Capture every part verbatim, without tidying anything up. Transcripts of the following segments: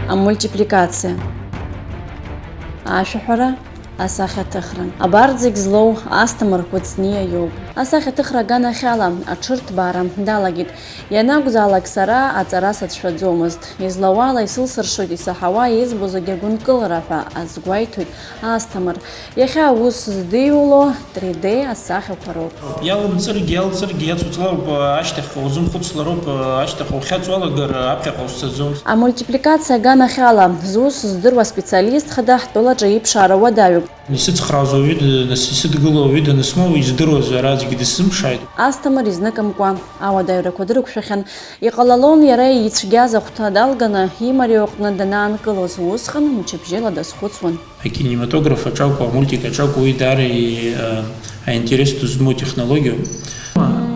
Амультипликациа. Ашәаҳәара, асахьаҭыхра. Абарҭ зегь злоу Асҭамыр Кәыҵниа иоуп. Асахьаҭыхра аганахьала аҽырҭбаара далагеит. Ианакәзаалак сара аҵара сацәшәаӡомызт. Излауала исылсыршоит исаҳауа, избо зегьы ргәынкылара ҳәа азгәеиҭоит Асҭамыр. Иахьа аус здиуло три Д асахьақәа роуп. Иалымҵыргьы, иалҵыргьы иацуҵалароуп, ашьҭахьҟа узымхәыцлароуп, ашьҭахьҟа ухьаҵуалагар аԥхьаҟа узцаӡом. Амультипликациа аганахьала зус здыруа специалист хада ҳтәылаҿы иԥшаара уадаҩуп. Исыцхраауаз ауаҩы д-, нас исыдгыло ауаҩы данысмоу издыруаз ара аӡәгьы дысзымԥшааит. Асҭамыр изныкымкәа ауадаҩрақәа дрықәшәахьан. Иҟалалон иара ицәгьаз ахәҭа далганы имариоу аҟны данаанкылоз, усҟан мчыбжьыла дазхәыцуан. Акинематограф аҿакәу, амультик аҿакәу, уи даара и-, а, аинтерес ду змоу технологиоуп.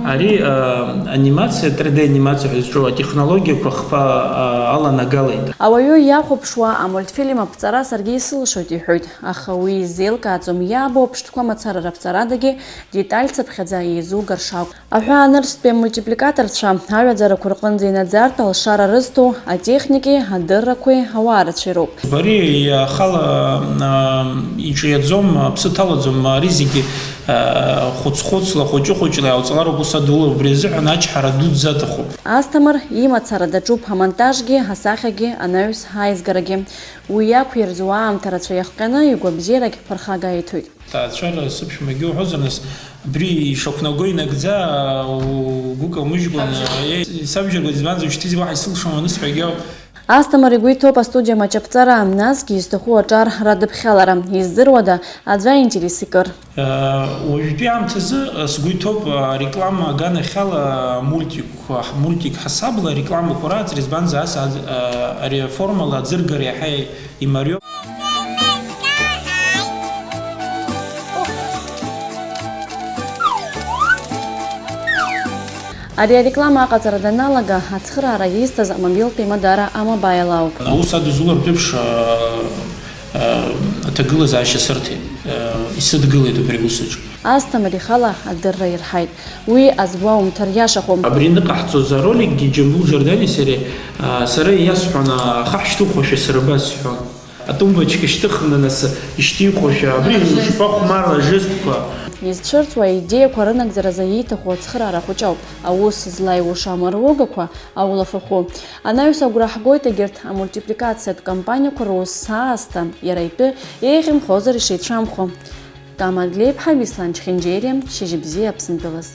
Ари, а, анимациа, три Д анимациа ҳәа зҿу атехнологиақәа хԥа, а, аланагалеит. Ауаҩы иахәаԥшуа амультфильм аԥҵара саргьы исылшоит, иҳәоит, аха уи изеилкааӡом иаабо аԥштәқәа мацара раԥҵарадагьы деталь цыԥхьаӡа еизугар шакәу. Аҳәаа нырцәтәи амультипликаторцәа аҩаӡарақәа рҟынӡа инаӡартә алшара рызҭо атехникеи адыррақәеи ауаа рацәа ироуп. Ари ахала, а, иҿиаӡом, аԥсы ҭалаӡом, ари зегьы, а, хәыц-хәыцла, хәыҷы-хәыҷла иауҵалароуп, ус адула убри азыҳәан ачҳара дуӡӡа аҭахуп. Асҭамыр имацара даҿуп амонтажгьы, асахьагьы, анаҩс аизгарагьы. Уи иақәирӡуа аамҭа рацәа иахҟьаны игәабзиарагь ԥырхага иҭоит. Ҭаацәара сыԥшәмагьы уҳәозар, нас, абри ишақәнаго инагӡа, угәы каумыжькәан, еи, исабжьаргәац, избанзар, ушьҭызеи, уаҳа исылшом анысҳәагьы ауп. Асҭамыр игәы иҭоуп астудиа маҷаԥҵара, насгьы изҭаху аҿар радыԥхьалара. Издыруада, аӡәы аинтерес икыр? Уажәтәи аамҭазы, сгәы иҭоуп, ареклама аганахьала мультикқәа, мультик ҳасабла арекламақәа рааӡара, избанзар, ас аӡ-, ари аформала аӡыргара иаҳа имариоуп. Ари ареклама аҟаҵара даналага, ацхыраара изҭаз амобилтә еимадара А-Мобаил ауп. Аус адызулартә еиԥш, а, а, аҭагылазаашьа сырҭеит, а, исыдгылеит убри аус аҿы. Асҭамыр ихала адырра ирҳаит. Уи азгәаумҭар иашахом. Абри аныҟаҳҵоз ароликгьы Џьамбул Џьардани сареи, а, сара иасҳәон, а, ахаҳә шьҭухуашәа сара абас сҳәон. Атумбочка шьҭыхны, нас, ишьҭихуашәа, абри шԥахәмарра ажестқәа! Изцәырҵуа аидеиақәа рынагӡаразы ииҭаху ацхыраара хәыҷ ауп. Аус злаиуша амаругақәа аулафахәы. Анаҩс агәра ҳгоит егьырҭ амультипликациатә кампаниақәа рус аасҭа, иара итәы еиӷьымхозар ишеицәамхо. Кама Адлеиԥҳа, Беслан Чхинџьериа, шьыжьбзиа Аԥсынтәылас.